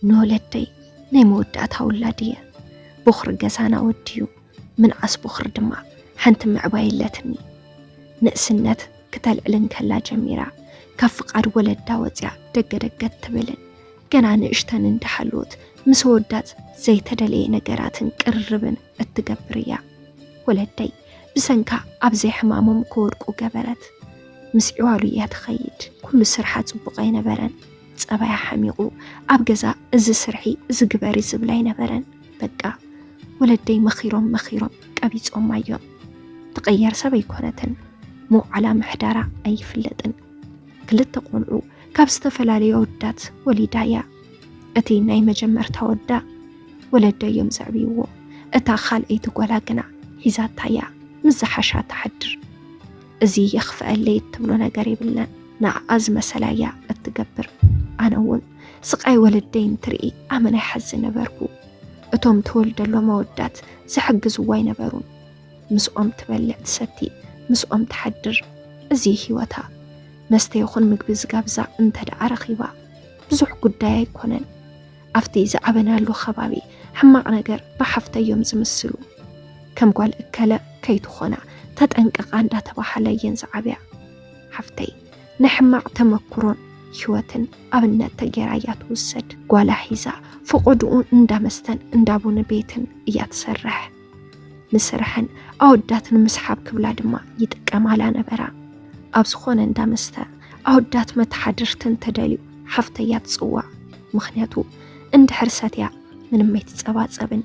ንወለደይ ናይ መወዳእታ ውላድ እየ። ቦኽሪ ገዛና ወድዩ፣ ምንኣስ ቦኽሪ ድማ ሓንቲ ምዕባይ የለትኒ። ንእስነት ክተልዕል እንከላ ጀሚራ፣ ካብ ፍቓድ ወለዳ ወፂኣ ደገ ደገ ትብልን ገና ንእሽተን እንዳሃለወት ምስ ኣወዳት ዘይተደለየ ነገራትን ቅርርብን እትገብር እያ። ወለደይ ብሰንካ ኣብ ዘይሕማሞም ክወድቁ ገበረት። ምስ ዕዋሉ እያ ትኸይድ። ኩሉ ስርሓ ጽቡቕ ኣይነበረን። ጸባያ ሓሚቑ፣ ኣብ ገዛ እዚ ስርሒ፣ እዚ ግበሪ ዝብል ኣይነበረን። በቃ ወለደይ መኺሮም መኺሮም ቀቢጾማ እዮም። ትቕየር ሰብ ኣይኮነትን። መውዓላ ምሕዳራ ኣይፍለጥን። ክልተ ቆልዑ ካብ ዝተፈላለዩ ኣወዳት ወሊዳ እያ። እቲ ናይ መጀመርታ ወዳ ወለደዮም ዘዕብይዎ፣ እታ ካልኣይቲ ጓላ ግና ሒዛታ እያ ምስ ዝሓሻ ትሓድር። እዚ የኽፍኣለይ እትብሎ ነገር የብላን። ንዓኣ ዝመሰላ እያ እትገብር። ኣነ እውን ስቓይ ወለደይ እንትርኢ ኣመና ይሓዝን ነበርኩ። እቶም ትወልደሎም ኣወዳት ዝሕግዝዋ ኣይነበሩን። ምስኦም ትበልዕ ትሰቲ፣ ምስኦም ትሓድር። እዚ ህይወታ። መስተ ይኹን ምግቢ ዝጋብዛ እንተ ደኣ ረኺባ ብዙሕ ጉዳይ ኣይኮነን። ኣብቲ ዝዓበናሉ ከባቢ ሕማቕ ነገር ብሓፍተይ እዮም ዝምስሉ። ከም ጓል እከለ ከይትኾና ተጠንቀቓ እንዳተባሃላ እየን ዝዓብያ። ሓፍተይ ናይ ሕማቕ ተመኩሮን ህይወትን ኣብነት ተገይራ እያ ትውሰድ። ጓላ ሒዛ ፈቖድኡ እንዳ መስተን እንዳ ቡን ቤትን እያ ትሰርሕ። ንስርሐን ኣወዳት ንምስሓብ ክብላ ድማ ይጥቀማላ ነበራ። ኣብ ዝኾነ እንዳ መስተ ኣወዳት መተሓድርትን ተደልዩ ሓፍተይ እያ ትጽዋዕ። ምኽንያቱ እንድሕር ሰትያ ምንም ኣይትጸባጸብን፣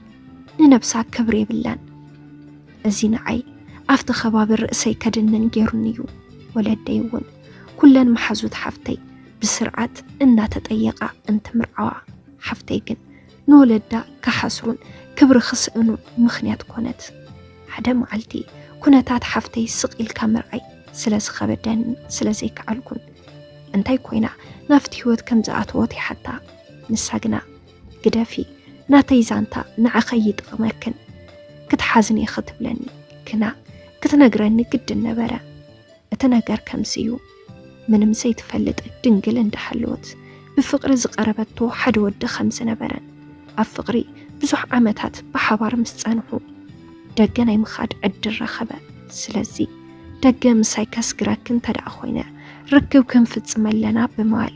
ንነብሳ ክብሪ የብላን። እዚ ንዓይ ኣብቲ ከባቢ ርእሰይ ከድንን ገይሩኒ እዩ። ወለደይ እውን ኩለን መሓዙት ሓፍተይ ብስርዓት እናተጠየቓ እንትምርዓዋ፣ ሓፍተይ ግን ንወለዳ ክሓስሩን ክብሪ ክስእኑን ምኽንያት ኮነት። ሓደ መዓልቲ ኩነታት ሓፍተይ ስቕ ኢልካ ምርኣይ ስለ ዝኸበደንን ስለ ዘይከኣልኩን፣ እንታይ ኮይና ናብቲ ህይወት ከም ዝኣተወት ይሓታ። ንሳ ግና፣ ግደፊ፣ ናተይ ዛንታ ንዓኸ ይጥቕመክን ክትሓዝን ኢኺ ትብለኒ። ግና ክትነግረኒ ግድን ነበረ። እቲ ነገር ከምዚ እዩ። ምንም ዘይትፈልጥ ድንግል እንዳሃለወት ብፍቕሪ ዝቐረበቶ ሓደ ወዲ ከም ዝነበረን ኣብ ፍቕሪ ብዙሕ ዓመታት ብሓባር ምስ ጸንሑ ደገ ናይ ምኻድ ዕድል ረኸበ። ስለዚ ደገ ምሳይ ከስግረኪ እንተ ደኣ ኮይነ ርክብ ክንፍጽም ኣለና ብምባል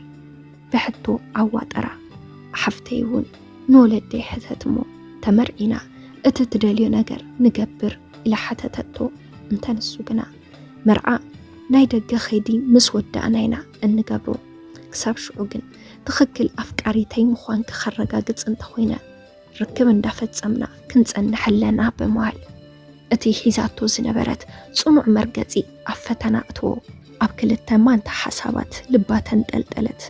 ብሕቶ ኣዋጠራ። ሓፍተይ እውን ንወለደይ ሕተት እሞ ተመርዒና እቲ ትደልዮ ነገር ንገብር ኢላ ሓተተቶ። እንተ ንሱ ግና መርዓ ናይ ደገ ኸይዲ ምስ ወዳእና ኢና እንገብሮ። ክሳብ ሽዑ ግን ትኽክል ኣፍቃሪተይ ምዃንኪ ከረጋግጽ እንተኾይነ ርክብ እንዳፈጸምና ክንጸንሕ ኣለና ብምባል እቲ ሒዛቶ ዝነበረት ጽኑዕ መርገጺ ኣብ ፈተና እትዎ። ኣብ ክልተ ማንታ ሓሳባት ልባ ተንጠልጠለት።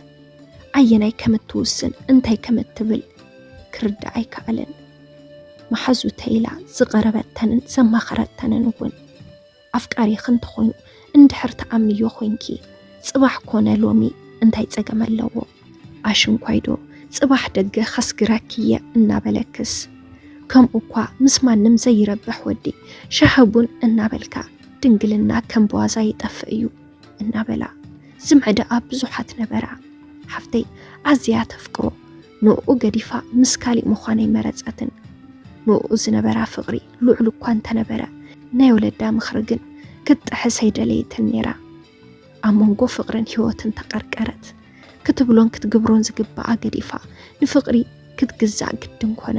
ኣየናይ ከም እትውስን እንታይ ከም እትብል ክርዳእ ኣይከኣለን። መሓዙተይ ኢላ ዝቐረበተንን ዘማኸረተንን እውን ኣፍቃሪኺ እንተኾይኑ እንድሕር ትኣምንዮ ኮይንኪ ጽባሕ ኮነ ሎሚ እንታይ ጸገም ኣለዎ? ኣሽንኳይዶ ጽባሕ ደገ ከስግረኪ እየ እናበለክስ ከምኡ እኳ ምስ ማንም ዘይረብሕ ወዲ ሻሂ ቡን እናበልካ ድንግልና ከም ብዋዛ ይጠፍእ እዩ እናበላ ዝምዕዳኣ ብዙሓት ነበራ። ሓፍተይ ኣዝያ ተፍቅሮ ንኡ ገዲፋ ምስ ካሊእ ምዃን ኣይመረጸትን። ንኡ ዝነበራ ፍቕሪ ልዑል እኳ እንተነበረ ናይ ወለዳ ምኽሪ ግን ክትጥሕስ ኣይደለየትን ነይራ። ኣብ መንጎ ፍቕርን ህይወትን ተቐርቀረት። ክትብሎን ክትግብሮን ዝግባኣ ገዲፋ ንፍቕሪ ክትግዛእ ግድን ኮነ።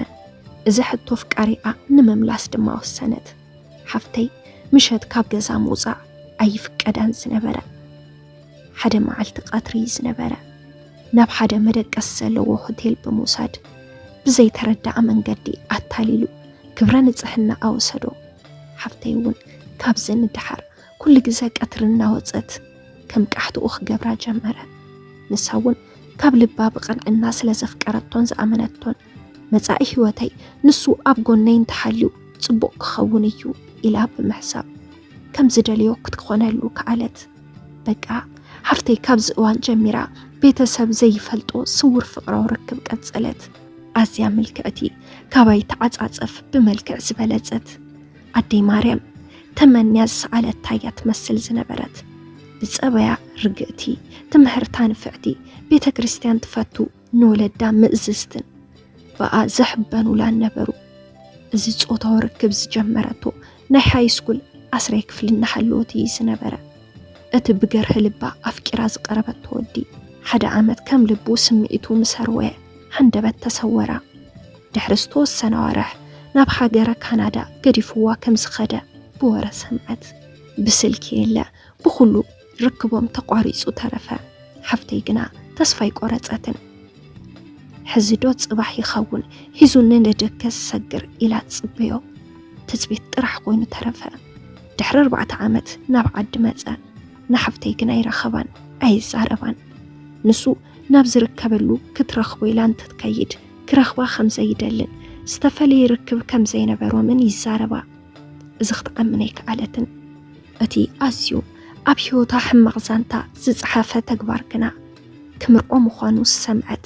እዚ ሕቶ ኣፍቃሪኣ ንምምላስ ድማ ወሰነት። ሓፍተይ ምሸት ካብ ገዛ ምውጻእ ኣይፍቀዳን ዝነበረ። ሓደ መዓልቲ ቀትሪ ዝነበረ ናብ ሓደ መደቀሲ ዘለዎ ሆቴል ብምውሳድ ብዘይተረዳኣ መንገዲ ኣታሊሉ ክብረ ንጽህና ኣወሰዶ። ሓፍተይ እውን ካብዚ ንደሓር ኩሉ ግዜ ቀትሪ እናወጸት ከም ቃሕትኡ ክገብራ ጀመረ። ንሳ እውን ካብ ልባ ብቕንዕና ስለ ዘፍቀረቶን ዝኣመነቶን መጻኢ ህይወተይ ንሱ ኣብ ጎነይ እንተሃልዩ ጽቡቕ ክኸውን እዩ ኢላ ብምሕሳብ ከም ዝደልዮ ክትኾነሉ ከኣለት። በቃ ሓፍተይ ካብዚ እዋን ጀሚራ ቤተሰብ ዘይፈልጦ ስውር ፍቕራዊ ርክብ ቀጸለት። ኣዝያ ምልክዕቲ፣ ካባይ ተዓጻጸፍ ብመልክዕ ዝበለጸት ኣደይ ማርያም ተመንያ ዝሰኣለታ እያ ትመስል ዝነበረት። ብጸባያ ርግእቲ፣ ትምህርታ ንፍዕቲ፣ ቤተ ክርስቲያን ትፈቱ፣ ንወለዳ ምእዝዝትን ብኣ ዝሕበኑላን ነበሩ። እዚ ጾታዊ ርክብ ዝጀመረቶ ናይ ሃይስኩል ዓስራይ ክፍሊ እናሃለወት እዩ ዝነበረ። እቲ ብገርሂ ልባ ኣፍቂራ ዝቐረበቶ ወዲ ሓደ ዓመት ከም ልቡ ስምዒቱ ምስ ኣርወየ ሃንደበት ተሰወራ። ድሕሪ ዝተወሰነ ኣዋርሕ ናብ ሃገረ ካናዳ ገዲፍዋ ከም ዝኸደ ብወረ ሰምዐት። ብስልኪ የለ ብኹሉ ርክቦም ተቋሪጹ ተረፈ። ሓፍተይ ግና ተስፋ ኣይቆረጸትን። ሕዚ ዶ ጽባሕ ይኸውን ሂዙኒ ንደገ ዝሰግር ኢላ ትጽበዮ። ትጽቢት ጥራሕ ኮይኑ ተረፈ። ድሕሪ ኣርባዕተ ዓመት ናብ ዓዲ መጸ። ንሓፍተይ ግና ኣይረኸባን ኣይዛረባን። ንሱ ናብ ዝርከበሉ ክትረኽቦ ኢላ እንትትከይድ ክረኽባ ከም ዘይደልን ዝተፈለየ ርክብ ከም ዘይነበሮምን ይዛረባ። እዚ ክትኣምን ኣይከኣለትን። እቲ ኣዝዩ ኣብ ህይወታ ሕማቕ ዛንታ ዝጸሓፈ ተግባር ግና ክምርዖ ምዃኑ ዝሰምዐት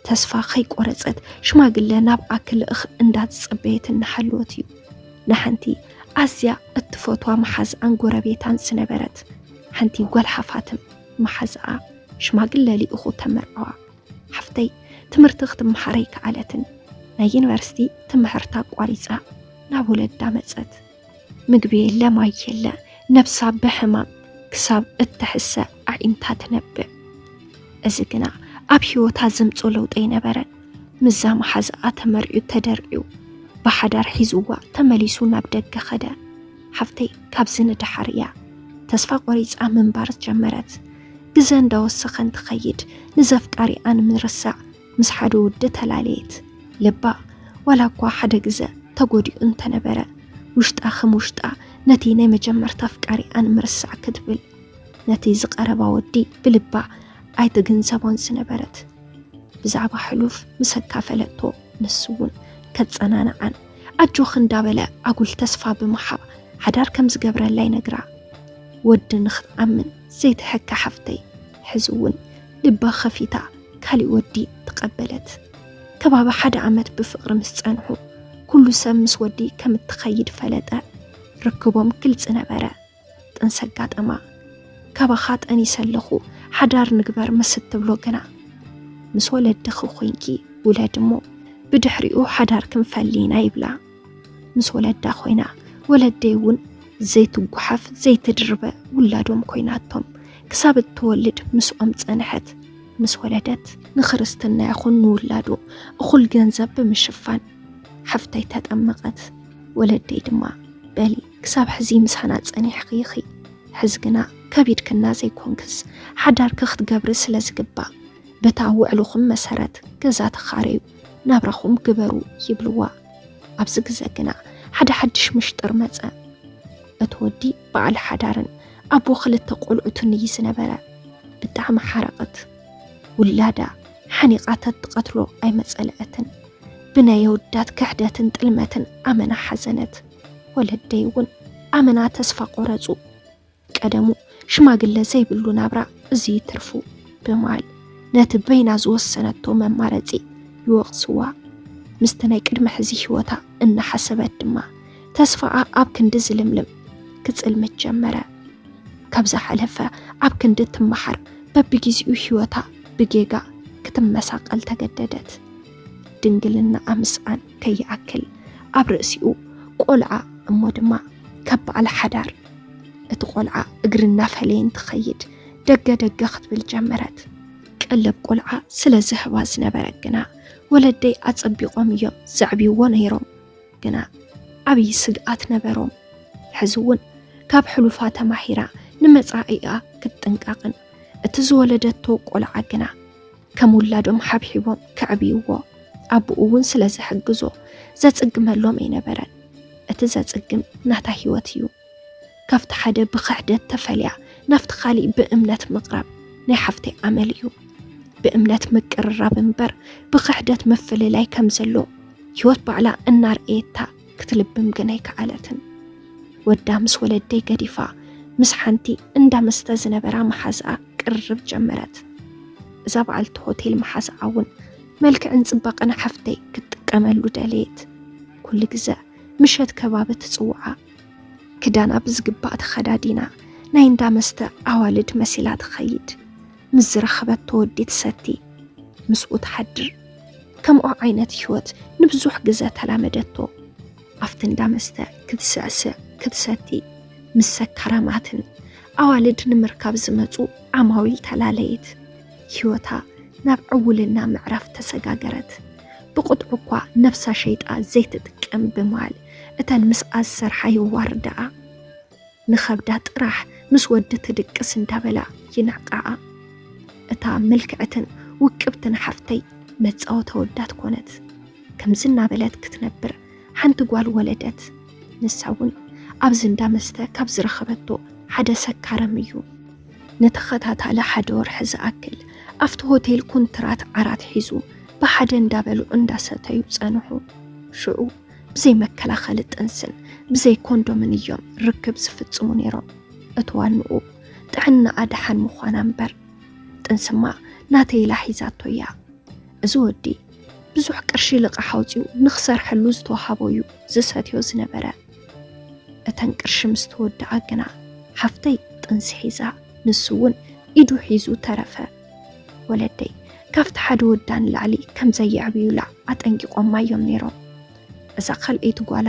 ተስፋ ከይቆረጸት ሽማግለ ናብኣ ክልእኽ እንዳተጸበየት እናሃለወት እዩ ንሓንቲ ኣዝያ እትፈትዋ መሓዝኣን ጎረቤታን ዝነበረት ሓንቲ ጓል ሃፋትም መሓዝኣ ሽማግለ ልኢኹ ተመርዓዋ። ሓፍተይ ትምህርቲ ክትመሃር ኣይከኣለትን። ናይ ዩኒቨርሲቲ ትምህርታ ኣቋሪጻ ናብ ወለዳ መጸት። ምግቢ የለ ማይ የለ፣ ነብሳ ብሕማም ክሳብ እትሕሰ ኣዒንታ ትነብዕ። እዚ ግና ኣብ ህይወታ ዘምጾ ለውጢ ኣይነበረን። ምስዛ መሓዝኣ ተመርዕዩ ተደርዕዩ ብሓዳር ሒዝዋ ተመሊሱ ናብ ደገ ኸደ። ሓፍተይ ካብዚ ንደሓር እያ ተስፋ ቆሪጻ ምንባር ጀመረት። ግዘ እንዳወሰኸ እንትኸይድ ንዘፍቃሪኣ ንምርሳዕ ምስ ሓደ ወዲ ተላለየት። ልባ ዋላ እኳ ሓደ ግዘ ተጎዲኡ እንተነበረ ውሽጣ ከም ውሽጣ ነቲ ናይ መጀመርታ ኣፍቃሪኣ ንምርሳዕ ክትብል ነቲ ዝቐረባ ወዲ ብልባ ኣይትግንዘቦን ዝነበረት። ብዛዕባ ሕሉፍ ምስ ኣካፈለቶ ንሱ እውን ከጸናንዓን ኣጆኺ እንዳበለ ኣጉል ተስፋ ብምሃብ ሓዳር ከም ዝገብረላ ይነግራ። ወዲ ንኽትኣምን ዘይትሕከ ሓፍተይ ሕዚ እውን ልባ ኸፊታ ካሊእ ወዲ ተቐበለት። ከባቢ ሓደ ዓመት ብፍቕሪ ምስ ጸንሑ ኩሉ ሰብ ምስ ወዲ ከም እትኸይድ ፈለጠ። ርክቦም ግልጺ ነበረ። ጥንሲ ኣጋጠማ። ካባኻ ጠኒሰ ኣለኹ ሓዳር ንግበር ምስ እትብሎ ግና ምስ ወለድኺ ኮይንኪ ውለዲ እሞ ብድሕሪኡ ሓዳር ክንፈሊ ኢና ይብላ። ምስ ወለዳ ኮይና ወለደይ እውን ዘይትጓሓፍ ዘይትድርበ ውላዶም ኮይናቶም ክሳብ እትወልድ ምስኦም ጸንሐት። ምስ ወለደት ንክርስትና ይኹን ንውላዱ እኹል ገንዘብ ብምሽፋን ሓፍተይ ተጠመቐት። ወለደይ ድማ በሊ ክሳብ ሕዚ ምሳና ጸኒሕኺ ኢኺ። ሕዚ ግና ከቢድክና ዘይኮንክስ ሓዳርኪ ክትገብሪ ስለ ዝግባእ በታ ውዕልኹም መሰረት ገዛ ተኻረዩ ናብራኹም ግበሩ ይብልዋ። ኣብዚ ግዘ ግና ሓደ ሓድሽ ምሽጥር መጸ። እቲ ወዲ በዓል ሓዳርን ኣቦ ክልተ ቆልዑትን እዩ ዝነበረ። ብጣዕሚ ሓረቐት። ውላዳ ሓኒቓ ተትቐትሎ ኣይመጸልአትን። ብናይ ኣወዳት ክሕደትን ጥልመትን ኣመና ሓዘነት። ወለደይ እውን ኣመና ተስፋ ቆረጹ። ቀደሙ ሽማግለ ዘይብሉ ናብራ እዚ እዩ ትርፉ ብምባል ነቲ በይና ዝወሰነቶ መማረጺ ይወቕስዋ። ምስቲ ናይ ቅድሚ ሕዚ ህይወታ እናሓሰበት ድማ ተስፋኣ ኣብ ክንዲ ዝልምልም ክጽልምት ጀመረ። ካብ ዝሓለፈ ኣብ ክንዲ ትመሓር በብግዜኡ ህይወታ ብጌጋ ክትመሳቐል ተገደደት። ድንግልናኣ ምስኣን ከይኣክል ኣብ ርእሲኡ ቆልዓ እሞ ድማ ካብ በዓል ሓዳር እቲ ቆልዓ እግሪ እናፈለየ እንትኸይድ ደገ ደገ ክትብል ጀመረት። ቀለብ ቆልዓ ስለ ዝህባ ዝነበረ ግና ወለደይ ኣጸቢቖም እዮም ዘዕብይዎ ነይሮም። ግና ዓብዪ ስግኣት ነበሮም። ሕዚ እውን ካብ ሕሉፋ ተማሂራ ንመጻኢኣ ክትጥንቀቕን እቲ ዝወለደቶ ቆልዓ ግና ከም ውላዶም ሓብሒቦም ከዕብይዎ ኣቦኡ እውን ስለ ዝሕግዞ ዘጽግመሎም ኣይነበረን። እቲ ዘጽግም ናታ ህይወት እዩ። ካብቲ ሓደ ብኽሕደት ተፈልያ ናብቲ ካሊእ ብእምነት ምቕራብ ናይ ሓፍተይ ኣመል እዩ። ብእምነት ምቅርራብ እምበር ብኽሕደት ምፍልላይ ከም ዘሎ ህይወት ባዕላ እናርኣየታ ክትልብም ግን ኣይከኣለትን። ወዳ ምስ ወለደይ ገዲፋ ምስ ሓንቲ እንዳመስተ ዝነበራ መሓዝኣ ቅርርብ ጀመረት። እዛ በዓልቲ ሆቴል መሓዝኣ እውን መልክዕን ጽባቐን ሓፍተይ ክትጥቀመሉ ደለየት። ኩሉ ግዘ ምሸት ከባቢ ትጽውዓ። ክዳና ብዝግባእ ተኸዳዲና ናይ እንዳመስተ ኣዋልድ መሲላ ትኸይድ። ምስ ዝረኸበቶ ወዲ ትሰቲ። ምስኡ ትሓድር። ከምኡ ዓይነት ህይወት ንብዙሕ ግዘ ተላመደቶ። ኣብቲ እንዳ መስተ ክትስዕስዕ ክትሰቲ፣ ምስ ሰካራማትን ኣዋልድ ንምርካብ ዝመፁ ዓማዊል ተላለየት። ህይወታ ናብ ዕውልና ምዕራፍ ተሰጋገረት። ብቁጥዑ እኳ ነብሳ ሸይጣ ዘይትጥቀም ብምባል እተን ምስኣ ዝሰርሓ የዋርድኣ። ንኸብዳ ጥራሕ ምስ ወዲ ትድቅስ እንዳበላ ይንዕቃዓ። እታ ምልክዕትን ውቅብትን ሓፍተይ መጻወቲ ኣወዳት ኮነት። ከምዚ እናበለት ክትነብር ሓንቲ ጓል ወለደት። ንሳ እውን ኣብዚ እንዳ መስተ ካብ ዝረኸበቶ ሓደ ሰካራም እዩ። ንተኸታታሊ ሓደ ወርሒ ዝኣክል ኣብቲ ሆቴል ኩንትራት ዓራት ሒዙ ብሓደ እንዳበልዑ እንዳሰተዩ ጸንሑ። ሽዑ ብዘይ መከላኸሊ ጥንስን ብዘይ ኮንዶምን እዮም ርክብ ዝፍጽሙ ነይሮም። እቲ ዋንኡ ጥዕናኣ ደሓን ምዃና እምበር፣ ጥንስማ ናተይ ኢላ ሒዛቶ እያ። እዚ ወዲ ብዙሕ ቅርሺ ልቓሕ ኣውጺኡ ንኽሰርሐሉ ዝተዋሃቦ እዩ ዝሰትዮ ዝነበረ። እተን ቅርሺ ምስ ተወድኣ ግና ሓፍተይ ጥንሲ ሒዛ፣ ንሱ እውን ኢዱ ሒዙ ተረፈ። ወለደይ ካብቲ ሓደ ወዳ ንላዕሊ ከም ዘየዕብዩላ ኣጠንቂቖማ እዮም ነይሮም። እዛ ካልኣይቲ ጓላ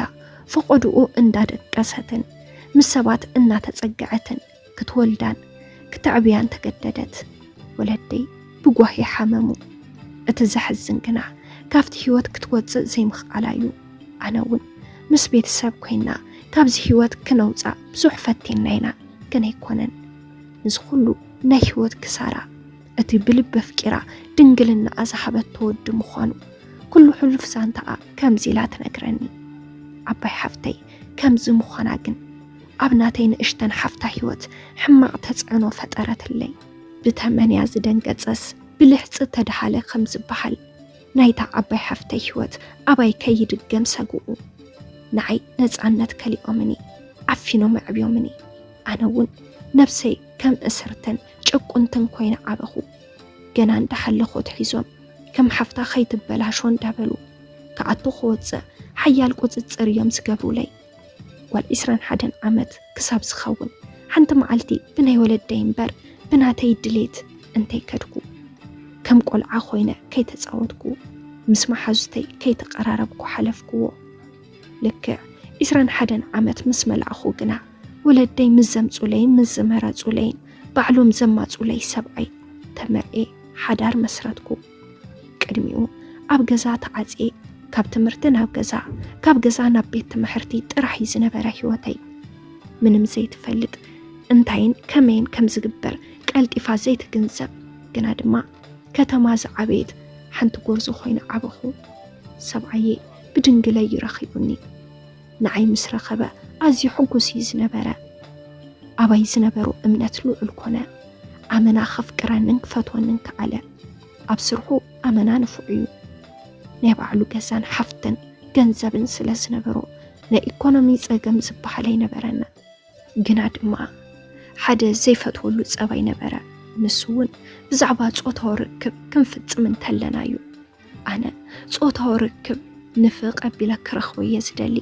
ፈቖድኡ እንዳደቀሰትን ምስ ሰባት እናተጸግዐትን ክትወልዳን ክተዕብያን ተገደደት። ወለደይ ብጓሂ ሓመሙ። እቲ ዘሕዝን ግና ካብቲ ህይወት ክትወጽእ ዘይምኽኣላ እዩ። ኣነ እውን ምስ ቤተሰብ ኮይና ካብዚ ህይወት ክነውጻ ብዙሕ ፈቲና ኢና፣ ግን ኣይኮነን። ንዚ ኩሉ ናይ ህይወት ክሳራ እቲ ብልቢ ኣፍቂራ ድንግልናኣ ዝሃበቶ ወዲ ምዃኑ ኩሉ ሕሉፍ ዛንታኣ ከምዚ ኢላ ትነግረኒ። ዓባይ ሓፍተይ ከምዚ ምዃና ግን ኣብ ናተይ ንእሽተን ሓፍታ ህይወት ሕማቕ ተጽዕኖ ፈጠረትለይ። ብተመንያ ዝደንገጸስ ብልሕጺ ተደሃለ ከም ዝበሃል ናይታ ዓባይ ሓፍተይ ህይወት ኣባይ ከይድገም ሰግኡ። ንዓይ ነጻነት ከሊኦምኒ፣ ዓፊኖም ኣዕብዮምኒ። ኣነ እውን ነብሰይ ከም እስርትን ጭቁንትን ኮይነ ዓበኹ። ገና እንዳሓለኹ ኣትሒዞም ከም ሓፍታ ከይትበላሾ እንዳበሉ ክኣቱ ክወጽእ ሓያል ቁጽጽር እዮም ዝገብሩለይ። ጓል ዒስራን ሓደን ዓመት ክሳብ ዝኸውን ሓንቲ መዓልቲ ብናይ ወለደይ እምበር ብናተይ ድሌት እንተይከድኩ ከም ቆልዓ ኮይነ ከይተጻወትኩ ምስ መሓዙተይ ከይተቐራረብኩ ሓለፍክዎ። ልክዕ ዒስራን ሓደን ዓመት ምስ መልኣኹ ግና ወለደይ ምስ ዘምጹለይን ምስ ዝመረጹለይን ባዕሎም ዘማጹለይ ሰብኣይ ተመርዕየ ሓዳር መስረትኩ። ቅድሚኡ ኣብ ገዛ ተዓጽየ ካብ ትምህርቲ ናብ ገዛ፣ ካብ ገዛ ናብ ቤት ትምህርቲ ጥራሕ እዩ ዝነበረ ህይወተይ። ምንም ዘይትፈልጥ፣ እንታይን ከመይን ከም ዝግበር ቀልጢፋ ዘይትግንዘብ፣ ግና ድማ ከተማ ዝዓበየት ሓንቲ ጎርዞ ኮይነ ዓበኹ። ሰብኣየይ ብድንግለይ እዩ ረኺቡኒ። ንዓይ ምስ ረኸበ ኣዝዩ ሕጉስ እዩ ዝነበረ። ኣባይ ዝነበሮ እምነት ልዑል ኮነ። ኣመና ከፍቅረንን ክፈትወንን ከኣለ። ኣብ ስርሑ ኣመና ንፉዕ እዩ። ናይ ባዕሉ ገዛን ሓፍትን ገንዘብን ስለ ዝነበሮ ናይ ኢኮኖሚ ጸገም ዝበሃል ኣይነበረና። ግና ድማ ሓደ ዘይፈትወሉ ጸባይ ነበረ። ንሱ እውን ብዛዕባ ጾታዊ ርክብ ክንፍጽም እንተለና እዩ። ኣነ ጾታዊ ርክብ ንፍቕ ኣቢለ ክረኽቦ እየ ዝደሊ።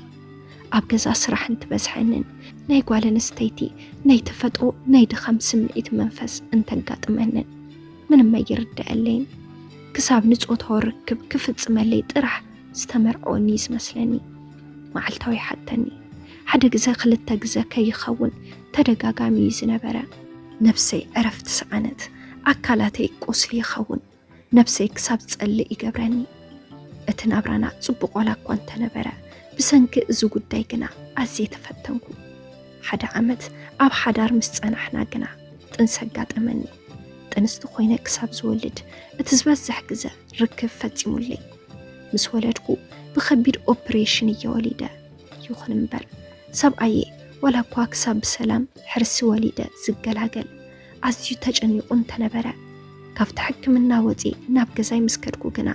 ኣብ ገዛ ስራሕ እንትበዝሐንን ናይ ጓል ኣንስተይቲ ናይ ተፈጥሮ ናይ ድኻም ስምዒት መንፈስ እንተጋጥመንን ምንም ኣይርደኣለይን። ክሳብ ንጾታዊ ርክብ ክፍጽመለይ ጥራሕ ዝተመርዐወኒ እዩ ዝመስለኒ። መዓልታዊ ይሓተኒ። ሓደ ግዘ ክልተ ግዘ ከይኸውን ተደጋጋሚ እዩ ዝነበረ። ነብሰይ ዕረፍቲ ሰኣነት፣ ኣካላተይ ቁስሊ ይኸውን። ነብሰይ ክሳብ ዝጸልእ ይገብረኒ። እቲ ናብራና ጽቡቕ ዋላ እኳ እንተነበረ፣ ብሰንኪ እዚ ጉዳይ ግና ኣዝየ ተፈተንኩ። ሓደ ዓመት ኣብ ሓዳር ምስ ጸናሕና ግና ጥንሲ ኣጋጠመኒ። ጥንስቲ ኮይነ ክሳብ ዝወልድ እቲ ዝበዝሕ ግዘ ርክብ ፈጺሙለይ። ምስ ወለድኩ ብኸቢድ ኦፕሬሽን እየ ወሊደ። ይኹን እምበር ሰብኣየ ዋላ እኳ ክሳብ ብሰላም ሕርሲ ወሊደ ዝገላገል ኣዝዩ ተጨኒቑ እንተነበረ፣ ካብቲ ሕክምና ወፂ ናብ ገዛይ ምስ ከድኩ ግና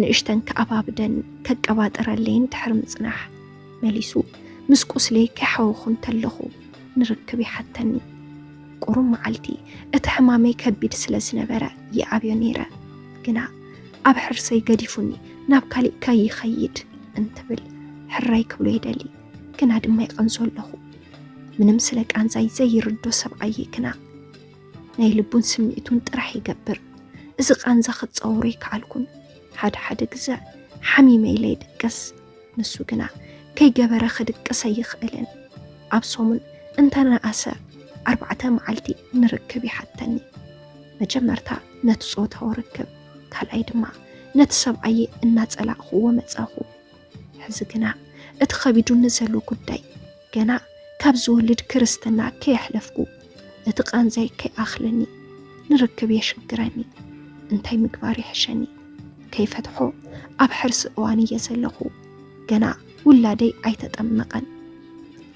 ንእሽተን ከኣባብደን ከቀባጥረለይን ድሕሪ ምፅናሕ መሊሱ ምስ ቁስለይ ከይሓወኹ እንተለኹ ንርክብ ይሓተኒ። ቁሩብ መዓልቲ እቲ ሕማመይ ከቢድ ስለ ዝነበረ ይኣብዮ ነይረ። ግና ኣብ ሕርሰይ ገዲፉኒ ናብ ካሊእ ከይኸይድ እንትብል ሕራይ ክብሎ ይደሊ፣ ግና ድማ ይቐንዞ ኣለኹ። ምንም ስለ ቃንዛይ ዘይርዶ ሰብኣየይ ግና ናይ ልቡን ስምዒቱን ጥራሕ ይገብር። እዚ ቃንዛ ክጸውሮ ይከኣልኩን። ሓደ ሓደ ግዘ ሓሚመ ኢለ ይድቅስ። ንሱ ግና ከይገበረ ክድቅስ ኣይኽእልን። ኣብ ሰሙን እንተነኣሰ ኣርባዕተ መዓልቲ ንርክብ ይሓተኒ። መጀመርታ ነቲ ጾታዊ ርክብ፣ ካልኣይ ድማ ነቲ ሰብኣየ እናጸላእኽዎ መጻኹ። ሕዚ ግና እቲ ከቢዱኒ ዘሎ ጉዳይ፣ ገና ካብ ዝወልድ ክርስትና ከየሕለፍኩ፣ እቲ ቃንዛይ ከይኣኽለኒ፣ ንርክብ የሽግረኒ። እንታይ ምግባር ይሕሸኒ? ከይፈትሖ ኣብ ሕርሲ እዋን እየ ዘለኹ። ገና ውላደይ ኣይተጠመቐን።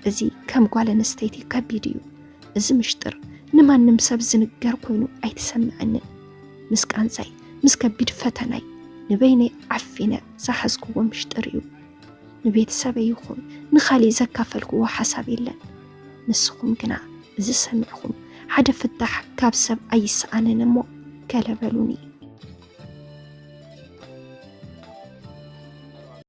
እዚ ከም ጓል ኣንስተይቲ ከቢድ እዩ። እዚ ምሽጥር ንማንም ሰብ ዝንገር ኮይኑ ኣይተሰምዐንን። ምስ ቃንዛይ፣ ምስ ከቢድ ፈተናይ ንበይነይ ዓፊነ ዝሓዝክዎ ምሽጥር እዩ። ንቤተሰበይ ይኹን ንኻሊእ ዘካፈልክዎ ሓሳብ የለን። ንስኹም ግና እዚ ሰሚዕኹም ሓደ ፍታሕ ካብ ሰብ ኣይሰኣንን እሞ ገለ በሉኒ።